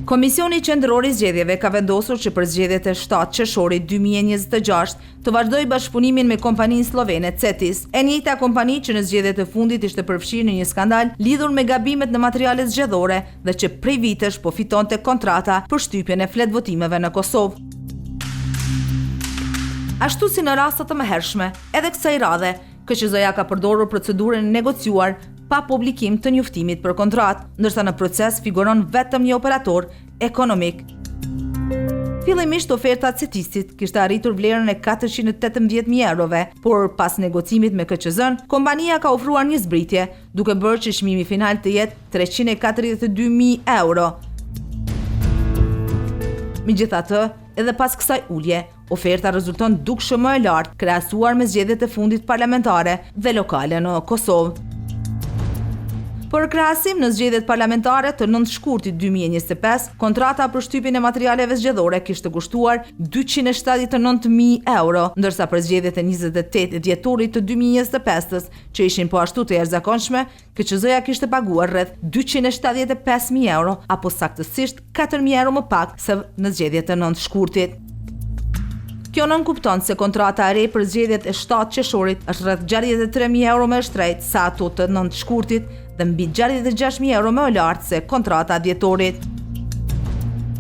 Komisioni Qendror i Zgjedhjeve ka vendosur që për zgjedhjet e 7 qershorit 2026 të vazhdojë bashkëpunimin me kompaninë sllovene Cetis, e njëjta kompani që në zgjedhjet e fundit ishte përfshirë në një skandal lidhur me gabimet në materialet zgjedhore dhe që prej vitesh po fitonte kontrata për shtypjen e fletëvotimeve në Kosovë. Ashtu si në raste të mëhershme, edhe kësaj radhe, KQZ-ja ka përdorur procedurën e negociuar pa publikim të njoftimit për kontratë, ndërsa në proces figuron vetëm një operator ekonomik. Fillimisht oferta e Cetisit kishte arritur vlerën e 418.000 eurove, por pas negocimit me KQZ-n, kompania ka ofruar një zbritje, duke bërë që çmimi final të jetë 342.000 euro. Megjithatë, edhe pas kësaj ulje, Oferta rezulton dukshëm më e lartë krahasuar me zgjedhjet e fundit parlamentare dhe lokale në Kosovë. Për krahasim, në zgjedhjet parlamentare të 9 shkurtit 2025, kontrata për shtypjen e materialeve zgjedhore kishte kushtuar 279.000 euro, ndërsa për zgjedhjet e 28 dhjetorit të 2025-ës, që ishin po ashtu të jashtëzakonshme, KQZ-ja kishte paguar rreth 275.000 euro, apo saktësisht 4.000 euro më pak se në zgjedhjet e 9 shkurtit. Kjo nënkupton se kontrata e re për zgjedhjet e 7 qershorit është rreth 63.000 euro më e shtrenjtë se ato të 9 shkurtit dhe mbi 66.000 euro më e lartë se kontrata e dhjetorit.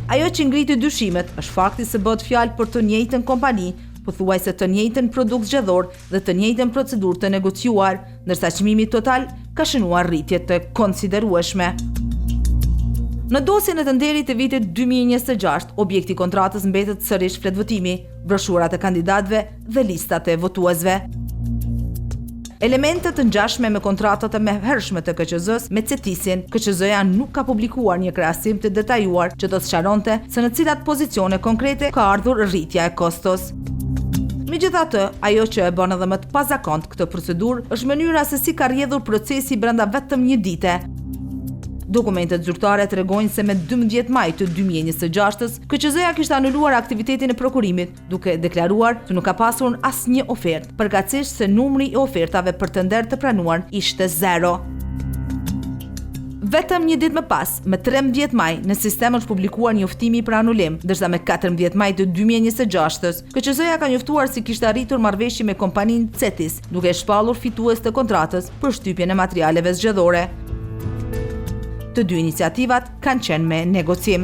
Ajo që ngriti dyshimet është fakti se bëhet fjalë për të njëjtën kompani, pothuajse të njëjtën produkt zgjedhor dhe të njëjtën procedurë të negociuar, ndërsa çmimi total ka shënuar rritje të konsiderueshme. Në dosjen e tenderit të vitit 2026, objekti i kontratës mbetet sërish fletëvotimi, broshurat e kandidatëve dhe listat e votuesve. Elemente të ngjashme me kontratat e mëhershme të KQZ-së me Cetisin, KQZ-ja nuk ka publikuar një krahasim të detajuar që do të sqaronte se në cilat pozicione konkrete ka ardhur rritja e kostos. Megjithatë, ajo që e bën edhe më të pazakontë këtë procedurë është mënyra se si ka rrjedhur procesi brenda vetëm një dite. Dokumentet zyrtare tregojnë se me 12 maj të 2026-ës, KQZ-ja kishte anuluar aktivitetin e prokurimit, duke deklaruar se nuk ka pasur asnjë ofertë, përkatësisht se numri i ofertave për tender të pranuar ishte zero. Vetëm një ditë më pas, me 13 maj, në sistem është publikuar njoftimi për anulim, ndërsa me 14 maj të 2026-ës, KQZ-ja ka njoftuar se kishte arritur marrëveshje me kompaninë Cetis, duke e shpallur fitues të kontratës për shtypjen e materialeve zgjedhore. Të dy iniciativat kanë qenë me negocim.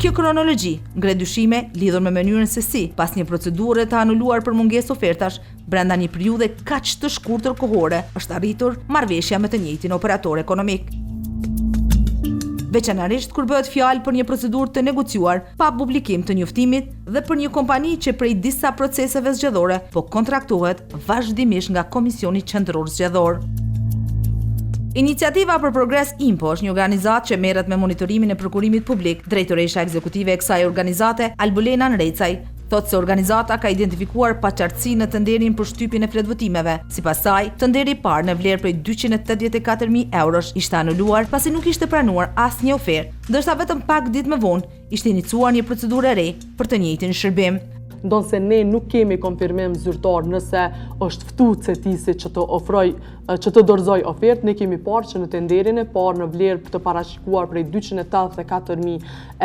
Kjo kronologji ngre dyshime lidhur me mënyrën se si, pas një procedure të anuluar për mungesë ofertash, brenda një periudhe kaq të shkurtër kohore është arritur marrëveshja me të njëjtin operator ekonomik. Veçanërisht kur bëhet fjalë për një procedurë të negociuar pa publikim të njoftimit dhe për një kompani që prej disa proceseve zgjedhore po kontraktohet vazhdimisht nga Komisioni Qendror Zgjedhor. Iniciativa për Progres Impo është një organizatë që merret me monitorimin e prokurimit publik. Drejtoresha ekzekutive e kësaj organizate, Albulena Nrecaj, thotë se organizata ka identifikuar paqartësi në tenderin për shtypjen e fletëvotimeve. Sipas saj, tenderi i parë në vlerë prej 284.000 eurosh ishte anuluar pasi nuk ishte pranuar asnjë ofertë, ndërsa vetëm pak ditë më vonë ishte iniciuar një procedurë e re për të njëjtin shërbim. Ndonëse ne nuk kemi konfirmim zyrtar nëse është ftu Cetisi që të ofroj, që të dorëzoj ofertë, ne kemi parë që në tenderin e parë në vlerë të parashikuar prej 284.000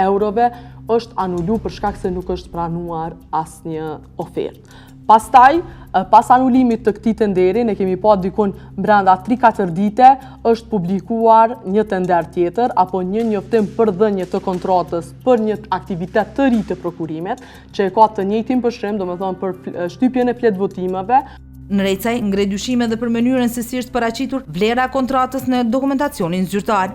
eurove, është anulu për shkak se nuk është pranuar asnjë ofertë. Pastaj, pas anulimit të këtij tenderi, ne kemi pa dikun brenda 3-4 dite, është publikuar një tender tjetër, apo një njoftim për dhënie të kontratës për një aktivitet të ri të prokurimit, që e ka të njëjtin përshkrim, domethënë për shtypjen e fletëvotimeve. Nrecaj ngre dyshime edhe për mënyrën se si është paraqitur vlera e kontratës në dokumentacionin zyrtar.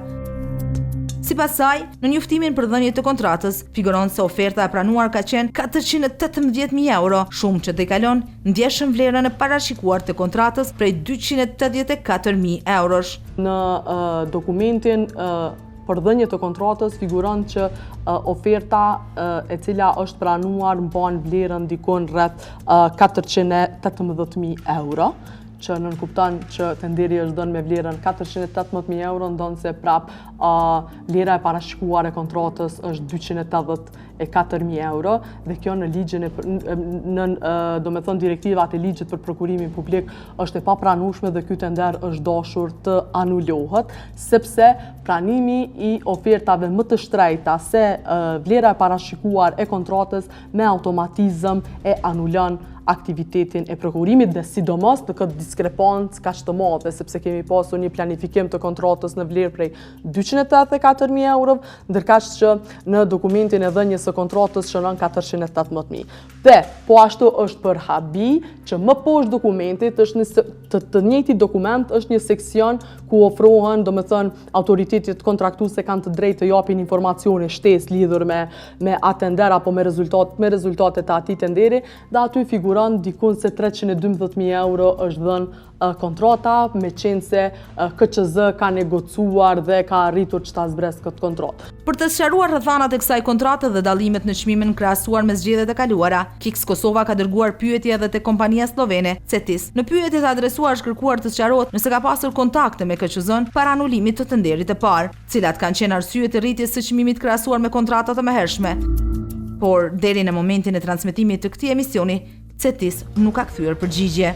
Sipas saj, në njoftimin për dhënie të kontratës, figuron se oferta e pranuar ka qenë 418.000 euro, shumë që tejkalon ndjeshëm vlerën e parashikuar të kontratës prej 284.000 eurosh. Në dokumentin për dhënie të kontratës figuron që oferta e cila është pranuar mban vlerën dikun rreth 418.000 euro, Që nënkupton që tenderi është dhënë me vlerën 418.000 euro, ndonëse prap vlera e parashikuar e kontratës është 284.000 euro dhe kjo në ligjin e në domethënë direktivat e ligjit për prokurimin publik është e papranueshme dhe ky tender është dashur të anulohet sepse pranimi i ofertave më të shtrejta se vlera e parashikuar e kontratës me automatizëm e anulon aktivitetin e prokurimit dhe sidomos në këtë diskrepancë kaq të madhe, sepse kemi pasur një planifikim të kontratës në vlerë prej 284.000 euro, ndërkaq që në dokumentin e dhënies së kontratës shënon 418.000. Dhe, po ashtu është për habi që më poshtë dokumentit është një të, të njëjti dokument është një seksion ku ofrohen, domethënë, autoritetet kontraktuese kanë të drejtë të japin informacione shtesë lidhur me me atë tender apo me rezultat me rezultatet e atij tenderi dhe aty figuron dikun se 312.000 euro është dhënë kontrata, meqenëse KQZ ka negocuar dhe ka arritur që ta zbresë këtë kontratë. Për të sqaruar rrethanat e kësaj kontrate dhe dallimet në çmimin krahasuar me zgjedhjet e kaluara, Kiks Kosova ka dërguar pyetje edhe te kompania sllovene, Cetis. Në pyetjet e adresuara është kërkuar të sqarohet nëse ka pasur kontakte me KQZ-në para anulimit të tenderit të parë. Cilat kanë qenë arsyet e rritjes së çmimit krahasuar me kontratat e mëhershme? Por, deri në momentin e transmetimit të këtij emisioni, Cetis nuk ka kthyer përgjigje.